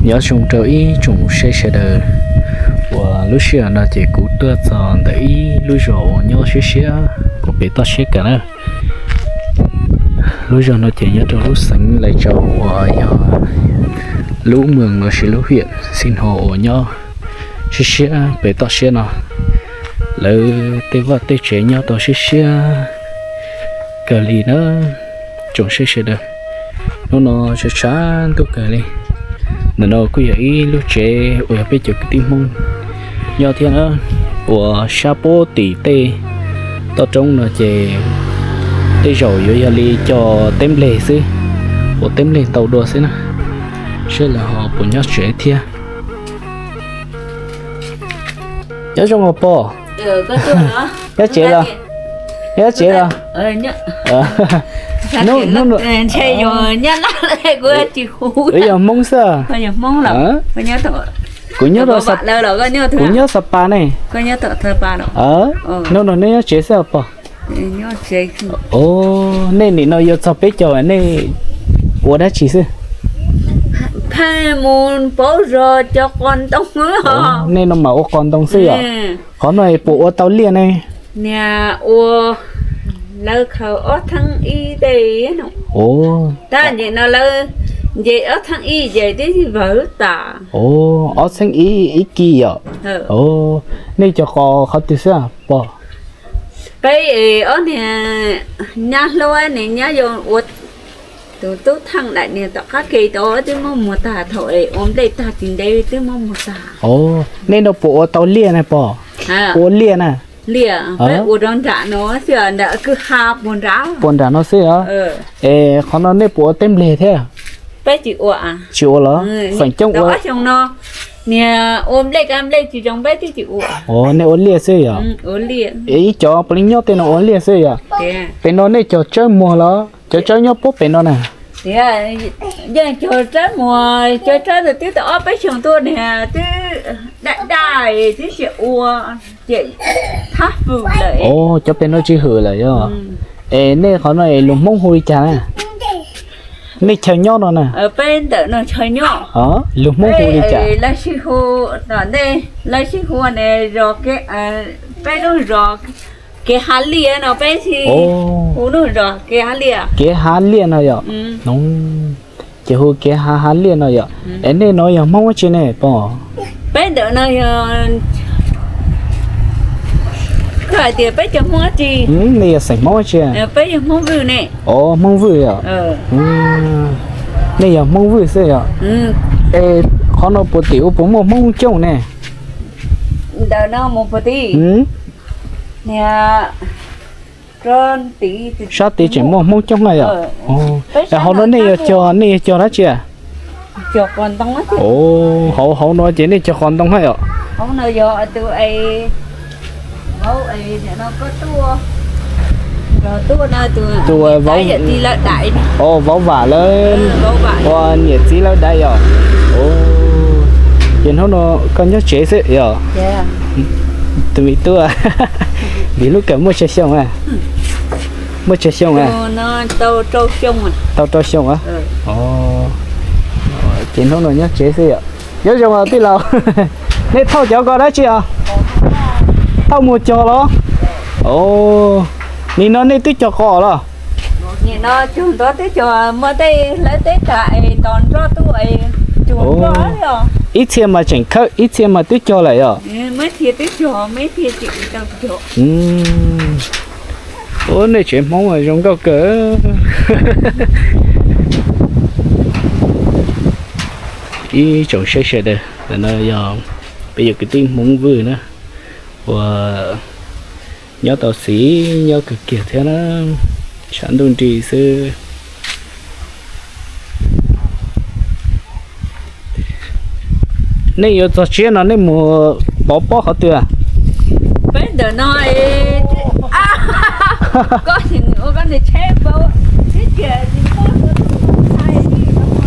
Nyob zoo rau ib tsoom saib sawv daws, uas lub sij hawm no ces kuv tuaj txog ntawm ib lub zos uas nyob siab siab uas pem toj siab kawg na. Lub zos no ces nyob rau lub xeev Lais Tsau uas yog lub moos los sis lub hiam Xij Hno uas nyob siab siab pem toj siab no. Lawv tej vaj tej tsev nyob tau siab siab kawg li na tsoom saib sawv daws. Hnub no tshav tshav ntuj kawg li. Ntawm no kuj yog ib lub tsev uas yog peb cov kwv tij Hmoob nyob thiab na, uas sab puag tim tej toj roob no ces tej zaum yuav yog li cov teb nplej xwb, ua teb nplej ntau dua xwb na, seb lawv ho puas nyob tsev thiab. Nyob zoo os pog. Nyob tsev los? Nyob tsev los? Hnub, hnub no yog Hmoob xwb. Kuv nyob, kuv nyob Xa Pas ne. Hnub no neb nyob tsev xwb os pog? Nej nim no yuav txog peb caug nej ua dab tsi xwb? Nej no mas ua qos ntoo xwb yom? Qhov no puas ua tau liaj ne? Niag ua lawv khaws ob txheeb ib tej. Tab nim no lawv nce ob txheeb ib ces twb vawg tas. Ob txheeb ib ib kis yom? Nej cog qos qhov twg xwb pog? Peb ob niag nyab hluas ne, nyab yau ua tus tub theej daim niag tom qab ke tod twb muab muag tag, thaum es ua nplej tag tsis ntev twb muab muag tag. Nej no puas ua tau liaj na pog? Ua liaj na. Liaj, peb ua rau nram no xwb, nram kwj ha puag nrad. Puag nram no xwb os. Es qhov no nej puas ua teb nplej thiab? Peb tsis ua. Tsis ua los? Feem coob ua. Xyoo no niag ua nplej kab nplej tsis zoo peb twb tsis ua. Os, nej ua liaj xwb yom? Ib cov puav leej nyob tej no ua liaj xwb yom? Pem no nej cog tsawb muag los? Cov tsawb nyob puag pem no na. Tiag, yeej cog tsawb muag, cog tsawb ntawd twb tau ob peb xyoos tuaj niag twb daj daj twb tsis ua, ces thab hwm lawm. Os, cov pem no tsis hwm lawm yom? Es nej qhov no es lus Hmoob hu li cas na? Nej chaw nyob no na? Peb ntawm no chaw nyob. Lus Hmoob hu li cas? Lawv sib hu, tom ntej lawv sib hu ne, zos, peb lub zos Kev Hav Liaj no peb sib hu lub zos Kev Hav Liaj. Kev Hav Liaj no yom? Ces hu Kev Hav Hav Liaj no yom? Es nej no yog Hmoob dab tsi ne pog? Peb ntawm no yog, koj hais tias peb cov Hmoob dab tsi? Nej yog xeem Hmoob dab tsi? Peb yog Hmoob Vwj ne. Os, Hmoob Vwj yom? Nej yog Hmoob Vwj xwb yom? Es qhov no puag tim ua puas muaj Hmoob coob ne? Ntawm no mus puag tim, niag sab tid tseem muaj Hmoob coob na yom? Es hauv no nej yuav cog, nej yuav cog dab tsi? Os, hauv, hauv no ces nej cog qos ntoo hab yom? Tus vauv, os, vauv vam lawv ua niam txiv lawv dais yom? Ces hnub no koj nyob tsev xwb yom? Tus me tub, vim lub kawm muaj tsawg xyoo? Muaj tsawg xyoo? Tau rau xyoo. Ces hnub no nyob tsev xwb yom? Nyob zoo tij laug. Nej thauj cov ko dab tsi os? Thauj mus cog los? Nim no nej twb cog qos los? Nim no cog ntov twb cog, muaj tej hlawv teb tag es tos nroj tuaj es cog nroj os. Ib txhia mas tseem khawb, ib txhia mas twb cog lawm yom? Ub, nej tsev Hmoob zoo nkauj kawg. Ib tsoom saib sawv daws, ntawm no yog peb yog kwv tij Hmoob Vwj na, uas nyob tau xis nyob kawg kiag thiab na, tshav ntuj nrig xwb. Nej yuav txog tsiab no nej mus pov pob qhov twg? Peb ntawm no, koj sim ua koj ntawm tsheb,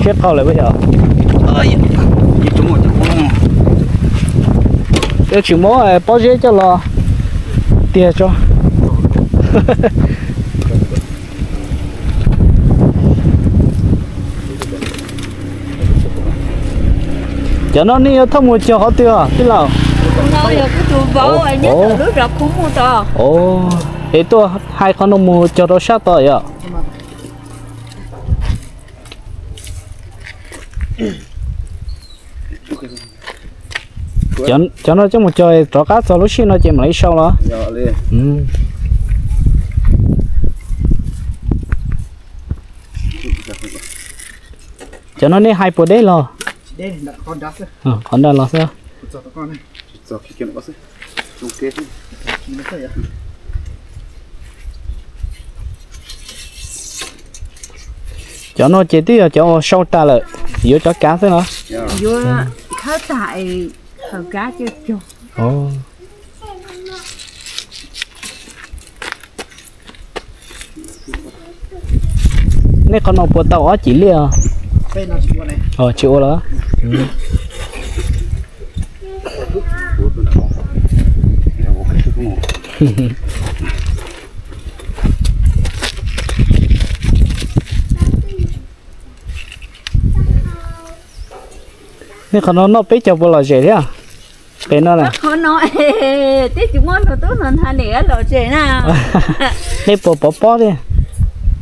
tsheb qhau lawm puas yog? Yuav tsis muab pob zeb coj los tiag tso. Cov no nej yuav thauj mus cog qhov twg tij laug? Es tuaj hais qhov no mus cog rau sab tod yom? Cov no coj mus cog rov qab txog lub sij no ces mam li sau los. Cov no nej hais puas deb los? Qhov nrag los xwb. Cov no ces twb yog cov uas sau tas lawm, yuav cov kav xwb los? Nej qhov no puas tau ob cim liaj? Tsis ua los? Nej qhov no noj peb caug puas lom zem thiab? Qhov no, tib tsis muaj tus tub no nthav nim lom zem na. Nej puas pov pob thiab?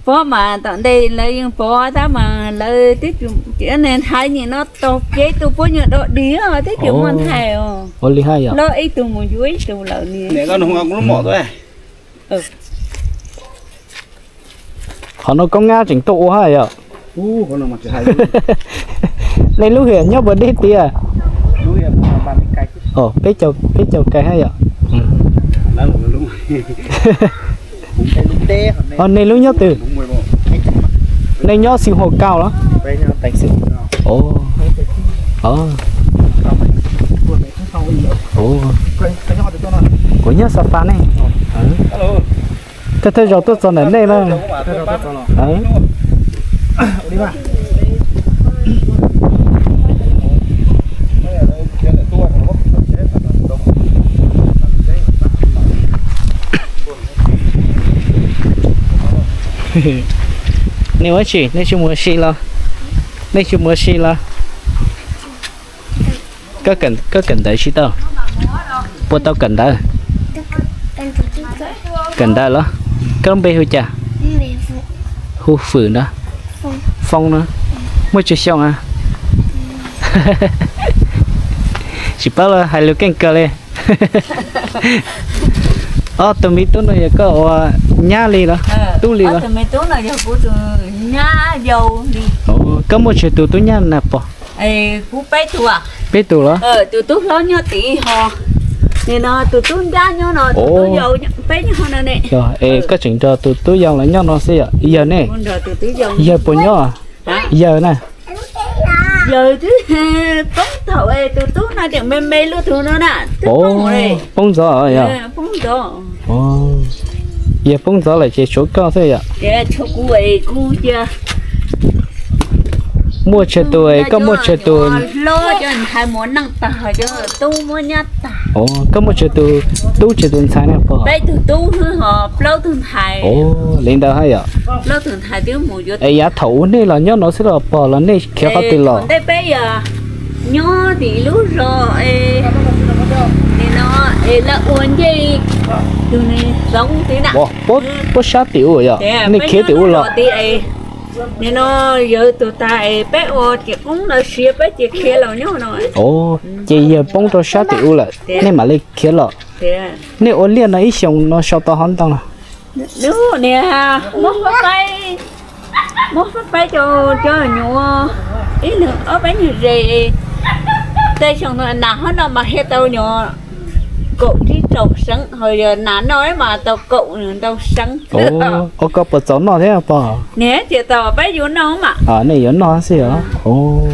Pob mas tom ntej lawv yeej pov tab mas lawv tib tsis nthav nim no tau peb tus poj niam dog dig tib tsis muaj nthav os. Ua li haj yom. Loj ib tug mus yuav ib tug lawm ni. Qhov no koob ngab tseem tuaj ua haj yom. Nej lub hiam nyob puas deb tiag? Peb caug kais haj yom. Nej lub nyob twg? Nej nyob Xeev Khuam Kaus los? Kuv nyob Xa Pas ne. Thawj thawj zaus tuaj txog ntawm nej na. Nej ua tsi, nej tsis mus ua si los? Nej tsis mus ua si los? Koj kawm ntawv tsis tau? Puas tau kawm ntawv? Kawm ntawv los? Koj lub npe hu cas? Hu Fwm na. Foob na. Muaj tsawg xyoo a? Tsis paub los hais lus keej kawg li. Ob tug me tub no yog koj ua nyab li los? Tub li los? Koj muaj tsawg tus tub nyab na pog? Peb tus los? Tus tub hlob nyob tid ho, tus tub ncab nyob no, tus tub yau peb nyob no ne. Es koj tseem nrog tus tub yau los nyob no xwb yom? Yawg ne? Yawg puas nyob? Yawg na. Yawg twb poob thaum tus tub no tseem me me lub tug no na. Poob ntxov yog? Yawg poob ntxov lawm ces tshuav koj xwb yom? Muaj tsawg tus, koj muaj tsawg tus? Koj muaj tsawg tus tub tsawg tus ntxhais na pog? Li ntawd haj yom. Es yav thaum ub nej los nyob no xwb los pog, los nej khiav qhov twg los? Nyob tim lub zos no, lawv ua ncej tus ne, zoov tid na. Puab sab tim ub yom, nej khiav tim ub los? Nim no yawg tus tas peb ua ces qoob lawv siav peb ces khiav los nyob no. Ces yawg poob rau sab tim ub lawm, nej mam li khiav los. Nej ua liaj no ib xyoos no sau tau hov ntau? Niag muab, muab faib rau cov nyuam, ib leeg ob peb nyuag ze. Tej xyoo no nas hov no mas hiaj tau nyuam kaum tsib rau seeb, ho yog nas no mas tau kaum ntau seeb. Ua koj puas txaus noj thiab pog? Niam tias tau peb yuav noj mas. Nej yuav noj xwb os.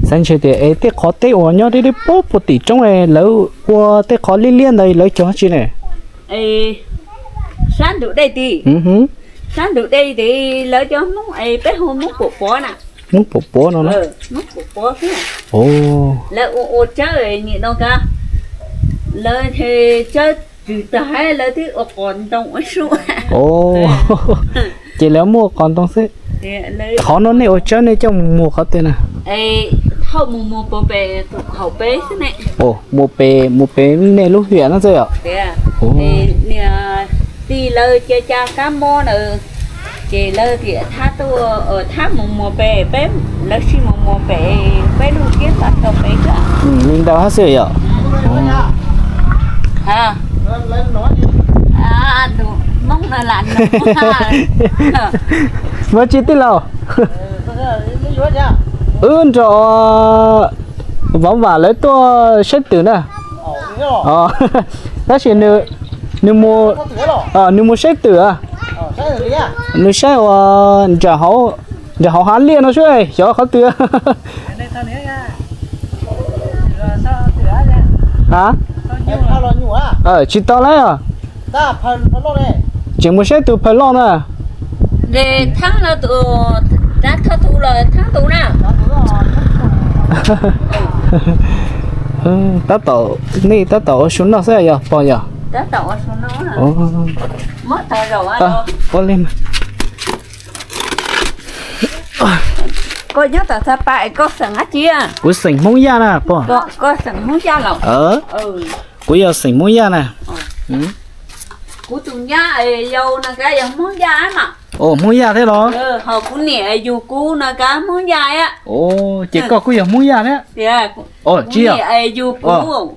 Xav ntshe tias es tej qhov teb uas nyob deb deb puag puag tim roob lawv ua tej qhov liab liab ntawd lawv cog tsi ne? Sab ntug dej tid. Sab ntug dej tid lawv cov Hmoob es peb hu Hmoob Pum Puav na. Hmoob Pum Puav no na. Lawv ua ua tsawb nim no ka, lawv tsawb twg tag lawv twb ua qos ntoo ua su. Ces lawv muaj qos ntoo xwb. Qhov no nej ua tsawb nej coj mus muag qhov twg na? Hauj mus muag pov pem tus hauv peb xwb ne. Mus pem, mus pem nej lub hiam no xwb yom? Tias, ua, niag tij lawv cia cas kab mob na, ces lawv tias thab tuaj, thab mus muag pem peb, lawv sib mus muag pem peb lub kiab tas tau peb xwb. Li ntawd hab xwb yom? Tus Hmoob no lam no. Muaj tsis tij laug? Wb nrog Vauv Vam lawv tuaj saib twm na. Tab sis nws, nws mus saib twm, nws saib ua nram hauv hav liaj no sub, xyov qhov twg. A, tsis tau lawm. Tseem mus saib tus phaws loj na. Tab tom, nej tab tom ua su noj xwb yog pog yog? Ua li. Kuv xeem Hmoob Yaj na pog. Kuv yog xeem Hmoob Yaj na. Kuv tus nyab yau no kav yog Hmoob Yaj mas. Hmoob Yaj thiab los? Ho kuv niam yug kuv no kav Hmoob Yaj. Ces koj kuj yog Hmoob Yaj thiab? Tsis yog? Yug kuv.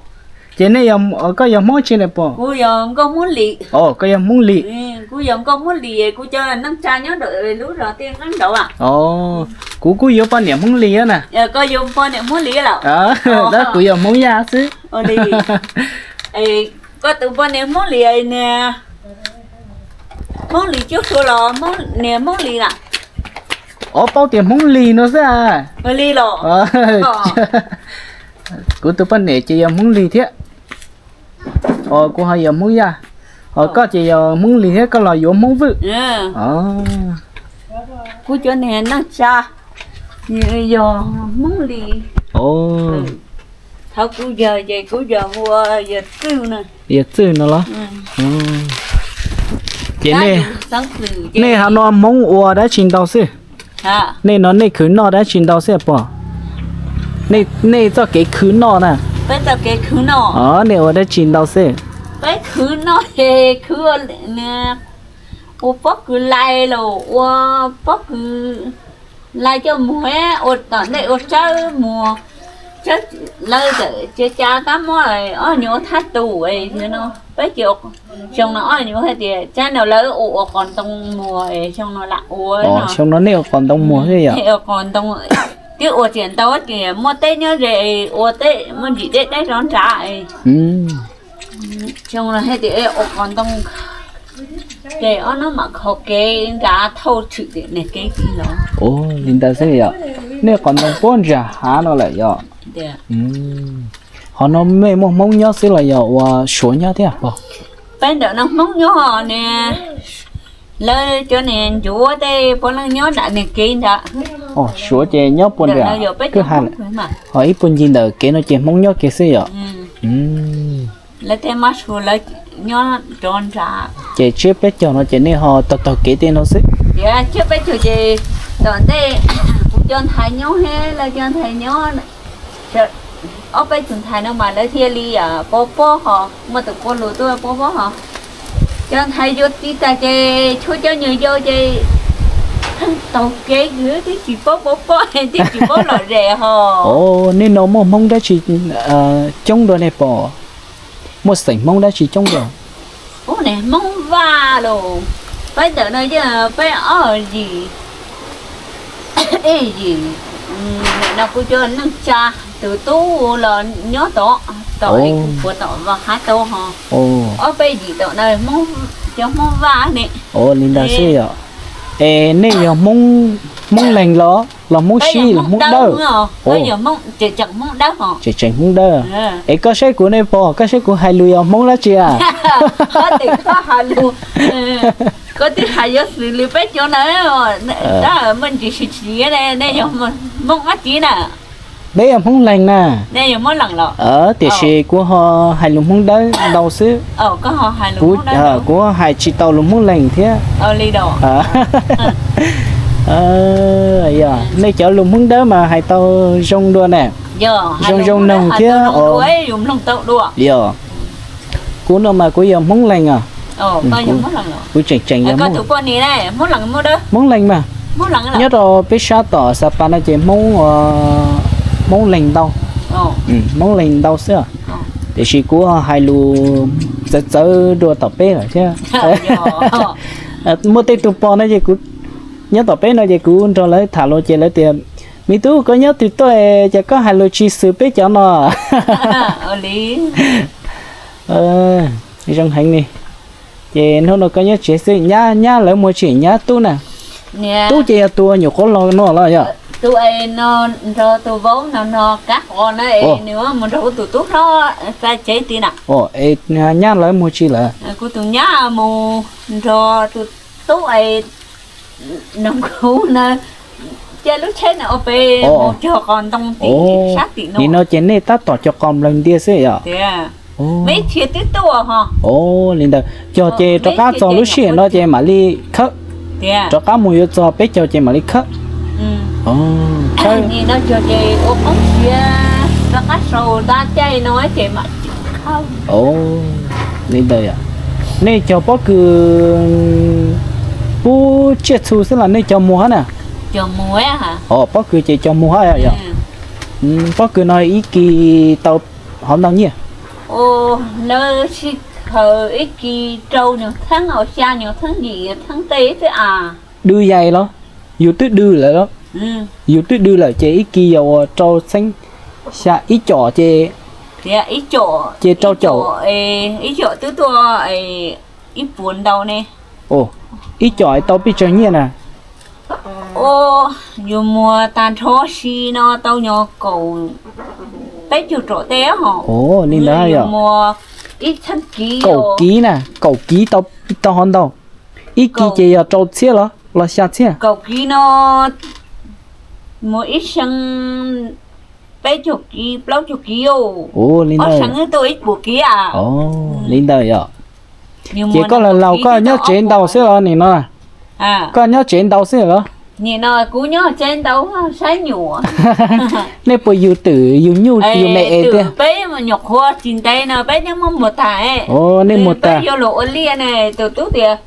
Ces nej, koj yog Hmoob tsi na pog? Kuv yog Nkauj Hmoob Lis. Koj yog Hmoob Lis. Kuv yog Nkauj Hmoob Lis, kuv cov neej tsa nyob ntawm lub zos Tiaj Nqeeb Nraud. Kuv kuj yuav poj niam Hmoob Lis na. Koj yuav poj niam Hmoob Lis lawm? Tab kuv yog Hmoob Yaj xwb. Koj tus poj niam Hmoob Lis niag Hmoob Lis Cuab Sua los niag Hmoob Lis lawm? Os, paub tias Hmoob Lis no xwb. Li los? Kuv tus poj niam ces yog Hmoob Lis thiab. Os, kuv ho yog Hmoob Yaj. Os, koj ces yog Hmoob Lis thiab, koj los yuav Hmoob Vwj. Kuv cov niag neej tsa yog Hmoob Lis. Thaum kuv yawg ces kuv yawg hu ua Yawg Txwj no. Yawg Txwj no los? Ces nej, nej hov no Hmoob ua dab tsi ntau xwb? Nej no nej khwv noj dab tsi ntau xwb pog? Nej txoj kev khwv noj na. Os, nej ua dab tsi ntau xwb? Peb khwv noj ces khwv ua pob kws lais los ua pob kws lais coj muag, ua tom ntej ua tsawb muag, tsawb lawv txawm cia cas kab mob ob nyuag ua thab tus no. Peb ces xyoo no ob nyuag hais tias tsab no lawv ua ua qos ntoo muag, xyoo no lam ua. Xyoo no nej ua qos ntoo muag xwb yom? Ua qos ntoo, twb ua tsis ntau ces muaj teb nyob ze, ua teb muaj ntsis deb deb rov nrad. Xyoo no hais tias ua qos ntoo, ces ob hnub mam kho kev nrad thauj tshwm tim niag kev tid los. Li ntawd xwb yom? Nej qos ntoo puag nram hav no lawm yom? Qhov no mej muaj Hmoob nyob xwb los yog ua Suav nyob thiab pog? Peb ntawm no Hmoob nyob ne, lawv cov niag ncuav tej puav leej nyob nram niag kev nrad. Suav ces nyob puag nram kwj ha lawm. Ho ib puag ncig ntawm kev no ces Hmoob nyob kiag xwb yom? Lawv tej mab sua lawv nyob rov nrad. Ces tsiab peb caug no ces nej ho taug taug kev tej no xwb? Tias tsiab peb caug ces tom ntej kuv cov ntxhais nyob thiab lawv cov ntxhais nyob, ob peb tus ntxhais no mas lawv thiaj li pob pob ho, muaj tus quas lus tuaj pob pob ho. Cov ntxhais yuav txiv tag ces tshuav cov nyuam yaus ces pheej taug kev kwv twb tsis paub pob pob twb tsis paub lom zem ho. Nej no muaj Hmoob dab tsi coob dua nej pom? Muaj xeem Hmoob dab tsi coob dua? Ub, niag Hmoob Vaj los, peb ntawm no yeej peb ob yim, ib yim, nim no kuv cov neej tsa, tus tub los nyob tod, tom kuv puas tom vaj hav tau ho. Ob peb yim tom no cov Hmoob Vaj ne. Li ntawd xwb yom. Es nej yog Hmoob Leeg los, los Hmoob Sib los Hmoob Dawb? Tseem tseem Hmoob Dawb. Es koj saib kuv ne pog, koj saib kuv hais lus yog Hmoob dab tsi a? Koj twb hais yuav xws li peb cov na, tab muaj ntsis siv tsis, nej yog Hmoob dab tsi na? Peb yog Hmoob Leeg na. Tiam sis kuv ho hais lus Hmoob Dawb ntau xwb. Kuv hais tsis tau lus Hmoob Leeg thiab. Yog nej cov lus Hmoob Dawb mas hais tau zoo dua na. Zoo zoo noog thiab os. Yog, kuv no mas kuv yog Hmoob Lees os. Kuv tseem tseem yog Hmoob Lees mas. Nyob rau peb sab tom Xa Pas no ces Hmoob, Hmoob Lees ntau, Hmoob Lees ntau xwb. Tiam sis kuv hais lus txawv txawv dua tom peb lawm thiab. Muaj tej tug pog no ces kuv nyob tom peb no ces kuv nrog lawv tham lus ces lawv tias, me tub, koj nyob twg tuaj ces koj hais lus tsis xws peb cov no. Zoo heev li. Ces hnub no koj nyob tsev xwb, nyab, nyab lawv muag tsis nyab tub na? Tub ces yog tus nyuam qhuav los no los yog? Tus es no nrog tus vauv no no kab qos na, nws mus nrog kuv tus tub hlob txais tsev tid na. Nyab lawv muag tsis lawm? Kuv tus nyab mus nrog tus tub es noog kuv na, caij lub tsheb na ua pem mus cog qos ntoo tim sab tim no. Nim no ces nej tab tom cog qos nplawg ntiag xwb yom? Tias, me ib txhia twb tuaj ho. Li ntawd cog ces rov qab txog lub sij hawm no ces mam li khawb. Tias rov qab mus yuav txog peb caug ces mam li khawb. Nim no cog ces ua qoob siav rov qab sau nta caij no ces mam khawb. Li ntawd, nej cog pob kws pub tsiaj txhu xwb los nej cog muag hab na? Pob kws ces cog muag hab yom? Pob kws no ib kis tau hov ntau nyiaj? Lawv sib khaws ib kis rau nyuag txheeb, xya nyuag txheeb, yim nyuag txheeb tej xwb a. Dw yais los? Yus twb dw lawm los? Yus twb dw lawm ces ib kis yog ua rau txheeb xya, ib com ces, ces rau com. Ib com twb tuaj ib puas ntau ne. Ib com tau pes tsawg nyiaj na? Yus muag tag nrho si no tau nyuag kaum, peb caug ram tej ho. Li ntawd yog? Muag ib txheeb kiv, kaum kiv na, kaum kiv tau, tau hov ntau. Ib kis ces yog rau txhiab los, los xya txhiab? Kaum kiv no muag ib xyoo peb caug kiv, plaub caug kiv. Ua li ntawd, ib puas kiv a. Li ntawd yog? Ces koj laus laus koj nyob tsev ntau xwb los nim no? Koj nyob tsev ntau xwb los? Nim no kuv nyob tsev ntau, saib nyuam. Nej puas yug twm yug nyuj yug me es tiag? Peb nyuam qhuav tsis ntev no peb nyob muab muag tag. Nej muag tag. Yuav luag ua liaj ne, tus tub tias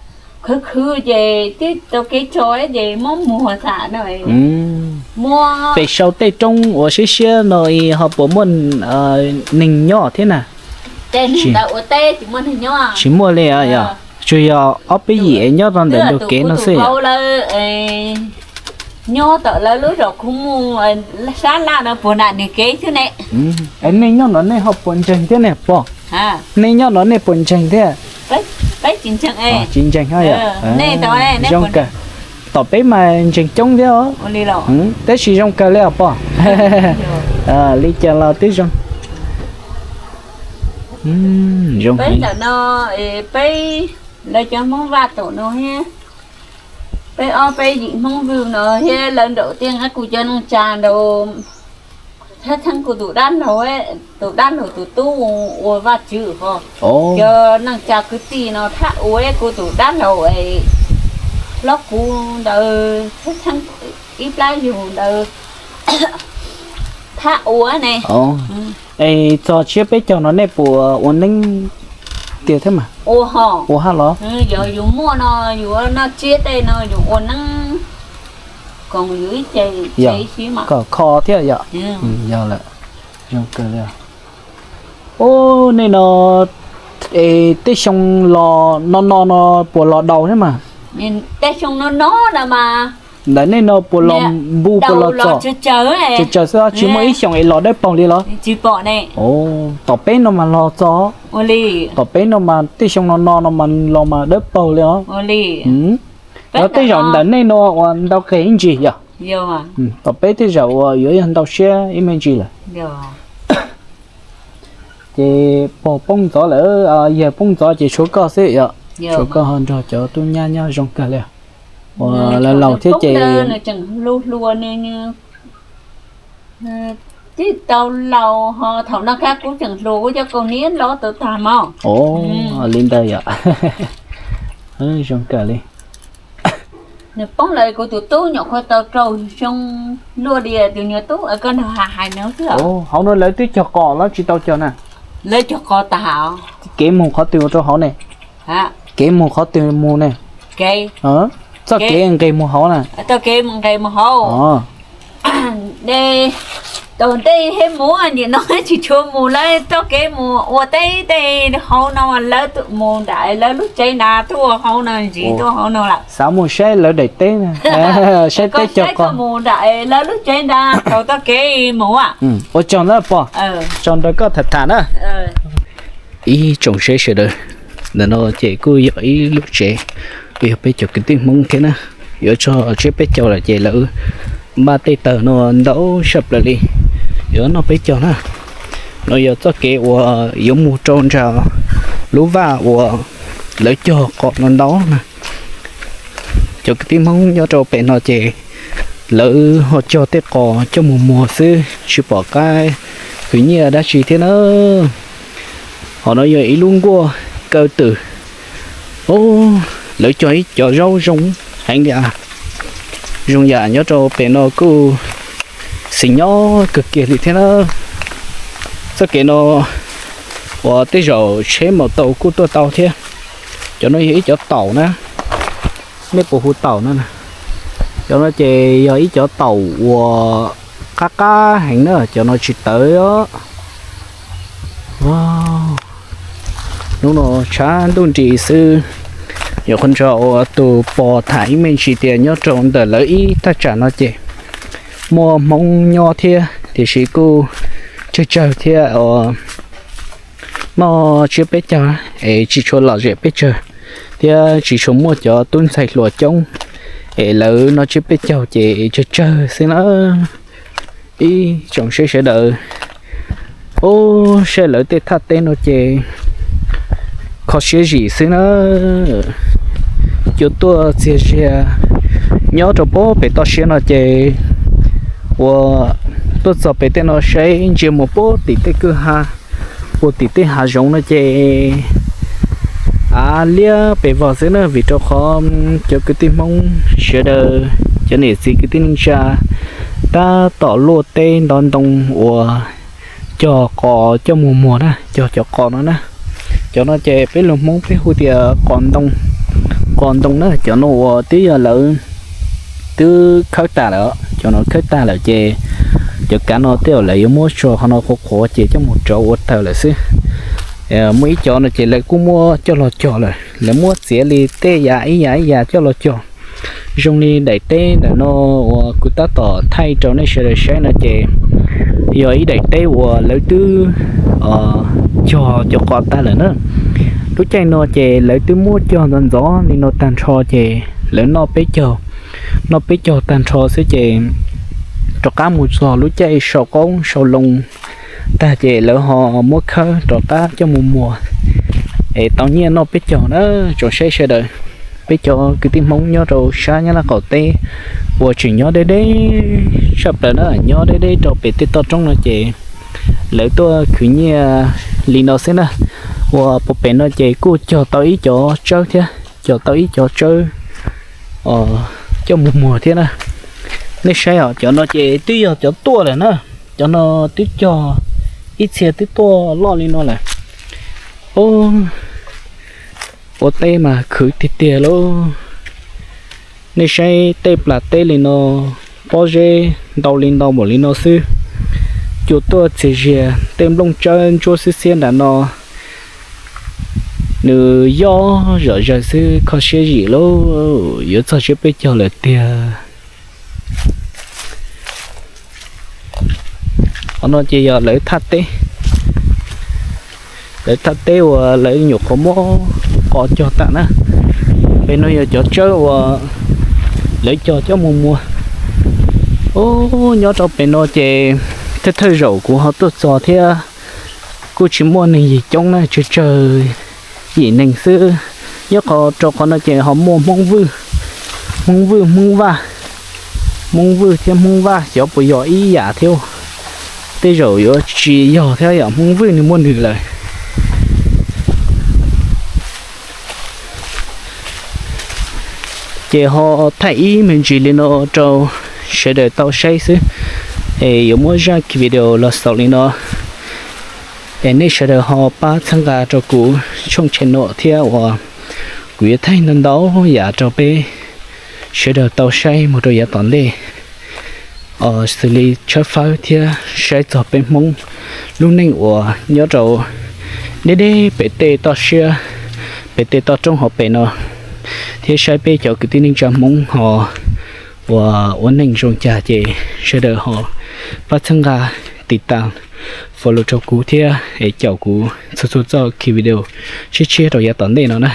khwv khwv ces twb tau kev tso ces muab muag tag no. Muab pem sau tej roob uas siab siab no ho puas muaj neeg nyob thiab na? Tsis muaj li yog? Tsuas yog ob peb yim nyob rau ntawm ntug kev no xwb yog? Nyob tom lawv lub zos khub mus sab laj no puag nram nws kev xwb ne. Nej nyob no nej ho puas ntseeg thiab ne pog? Nej nyob no nej puas ntseeg thiab? Tsis ntseeg. Zoo kawg. Tom peb mas ntseeg coob thiab os. Tab sis zoo kawg li os pog. Li cas los twb zoo. Peb ntawm no, peb lawv cov Hmoob Vaj Taum no thiab, peb ob peb yim Hmoob Vwj no thiab lawv nraum tiaj nqa kuv cov neej tsa nraud, thab theeb kuv tus dab laug, tus dab laug tus tub ua Vaj Tswv ho, cov neej tsa kwv tij no thab ua kuv tus dab laug hlob kuv ntawd, thab theeb ib plab yug ntawd thab ua ne. Es txog tsiab peb caug no nej puas ua neeb tiag thiab mas? Ua ho. Ua hab los? Yog yus muaj no yus noj tsiab tej no yus ua neeb, koom yus ib ce kom kho thiab yom? Yog lawm. Zoo kawg li. Ub, nej no es tej xyoo los no no no puas los daus thiab mas? Tej xyoo no no na mas. Ntawm nej no puas los npu puas los txog? Tsawg tsawg xwb, tsis muaj ib xyoos es los dawb paug li los? Tom peb no mas los txog. Tom peb no mas tej xyoo no no no mas los mas dawb paug li os. Los tej zaum ntawm nej no uas ntau qis ib ntsis yom? Tom peb tej zaum uas yuav yog ntau siab ib me ntsis lawm. Ces pog poob ntxov lawm, yawg poob ntxov ces tshuav koj xwb yom? Tshuav koj ho nrog cov tub nyab nyob zoo kawg li. Uas laus laus thiab ces tseem hluas hluas, nws tsis tau laus ho thaum no kab kuv tseem hluas, kuv cov kaus hniav loj tau tag mog. Li ntawd yom? Zoo kawg li. Nws poob lawm, kuv tus tub nyuam qhuav tau rau xyoo luaj li tus nyuag tub koj nrog hais no xwb. Hauv no lawv twb cog qos los tsis tau cog na? Lawv cog qos tas. Kev mus qhov twg ua rau hauv ne? Kev mus qhov twg mus ne? Txoj kev nqes mus hauv na? Txoj kev nqes mus hauv. De, tau ntej thiab mus, nim no tsis tshua mus lawm, txoj kev mus ua teb tej hauv no lawv mus nram lawv lub tsev nrad tuaj hauv no, ntsis tuaj hauv no lawm. Xav mus saib lawv daim teb, saib teb cog qos mus nram lawv lub tsev nrad, tau txoj kev mus. Ua tsaug na pog, tsaug nrog koj tham tham na. Ib tsoom saib sawv daws, ntawm no ces kuj yog ib lub tsev, kuj yog peb cov kwv tij Hmoob thiab na. Yuav txog tsiab peb caug lawm ces lawv npaj tej tawg no ntau saj plaws li. Yuav noj peb caug na. No yog txoj kev uas yuav mus rau nram lub vaj uas lawv cog qos no ntau na. Cov kwv tij Hmoob nyob rau pem no ces lawv ho cog tej qos coj mus muag xwb, tsis pom qab khwv nyiaj dab tsi thiab na. Hauv no yog ib lub nkuaj kaw twm. Lawv cog ib cov zaub zoo heev li. Zoo yam nyob rau pem no kuj xis nyob kawg kiag li thiab na. Txoj kev no uas tej zaum tsheb maus taus kuj tuaj tau thiab. Cov no yog ib cov taum na, nej puas hu taum na? Cov no ces yog ib cov taum uas qab qab heev na, cov no tsis tawv os. Hnub no tshav ntuj nris xwb, nyuam qhuav nrog tus pog tham ib me ntsis tias nyob rau ntawm lawv ib thaj tsam no ces muaj Hmoob nyob thiab, tiam sis kuj tsawg tsawg thiab os. Noj tsiab peb caug es tsis tshua lom zem peb caug, thiab tsis tshua muaj cov tub ntxhais hluas coob es lawv noj tsiab peb caug ces tsawg tsawg xwb na. Ib tsoom seb sawv daws, ub, saib lawv tej thaj teb no ces kho siab zim xwb na. Cua tuaj txias zias nyob rau pem toj siab no ces uas tuaj txog pem tej no saib ntsia mus pem tim tej kwj ha, puag tim tej hav zoov no ces av liab pes vog xwb na, vim rau qhov cov kwv tij Hmoob sawv daws, cov niam txiv kwv tij neej tsa tab tom luaj teb ntov ntoo uas cog qos coj mus muag na, cog cov qos no na. Cov no ces peb lus Hmoob peb hu tias qos ntoo, qos ntoo na. Cov no uas twb yog lawv twb khawb tag lawm, cov no khawb tag lawm ces cov kav no tej zaum lawv yuav muab tso qhov no qhuav qhuav ces coj mus rauv ua tawg lawm xwb. Muaj ib cov no ces lawv kuj muab coj los cog lawm, lawv muab txiav li tej yav ib yav ib yav coj los cog. Zoo li daim teb ntawm no uas kuv tab tom thaij rau nej sawv daws saib no ces yog ib daim teb uas lawv twb cog cov qos tag lawm na. Lub caij no ces lawv twb muab cog ntxov ntxov li no tag nrho ces lawv noj peb caug, noj peb caug tag nrho xwb ces rov qab mus txog lub caij sau qoob sau loo tag ces lawv ho muab khawb rov qab coj mus muag es tau nyiaj noj peb caug na. Tsoom saib sawv daws, peb cov kwv tij Hmoob nyob rau sab Nyab Laj qaum teb uas tseem nyob deb deb tshaj plaws na, nyob deb deb rau pem tej toj roob no ces lawv tuaj khwv nyiaj li no xwb na. Uas puag pem no ces kuj cog tau ib cov tsawb thiab, cog tau ib cov tsawb coj mus muag thiab na. Nej saib os, cov no ces twb yog cov tuaj lawm na, cov no twb cog ib txhia twb tuaj loj li no lawm. Ua teb mas khwv tiag tiag lauj. Nej saib tej plas teb li no, pob zeb ntau li ntau npaum li no xwb, cua tuaj txias zias tej nplooj tsawb ntsuab xiab xiab nram no, nws yob zom zaws xwb, kho siab zim lauj. Yuav txog tsiab peb caug lawm tiag. Qhov no ces yog lawv thaj teb, lawv thaj teb uas lawv nyuam qhuav muab qos cog tag na. Pem no yog cov tsawb uas lawv cog coj mus muag. Ub, nyob rau pem no ces thawj thawj zaum kuv ho tuaj txog thiab kuj tsis muaj neeg yim coob na, tsawg tsawg yim neeg xwb. Nyob qhov rau qhov no ces ho muaj Hmoob Vwj, Hmoob Vwj, Hmoob Vaj, Hmoob Vwj thiab Hmoob Vaj xyov puas yog ib yam thiab. Tej zaum yuav tsis yog thiab, yog Hmoob Vwj nws muaj nws lawm. Ces ho thaij ib me ntsis li no rau sawv daws tau saib xwb. Es yuav muab zaj video los xaus li no, es nej sawv daws ho pab txhawb nqa rau kuv tshooj channel thiab uas kuv yuav thaij ntau ntau yam rau peb sawv daws tau saib mus rau yav tom ntej. Xws li tshawb fawb thiab saib txog peb Hmoob lub neej uas nyob rau deb deb pem tej toj siab, pem tej toj roob hauv pes no, thiab saib peb cov kwv tij neej tsa Hmoob ho uas ua neej zoo cas ces sawv daws ho pab txhawb nqa, tiv tas, follow rau kuv thiab es caum kuv txhua txhua txoj ki video tshiab tshiab rau yav tom ntej no na.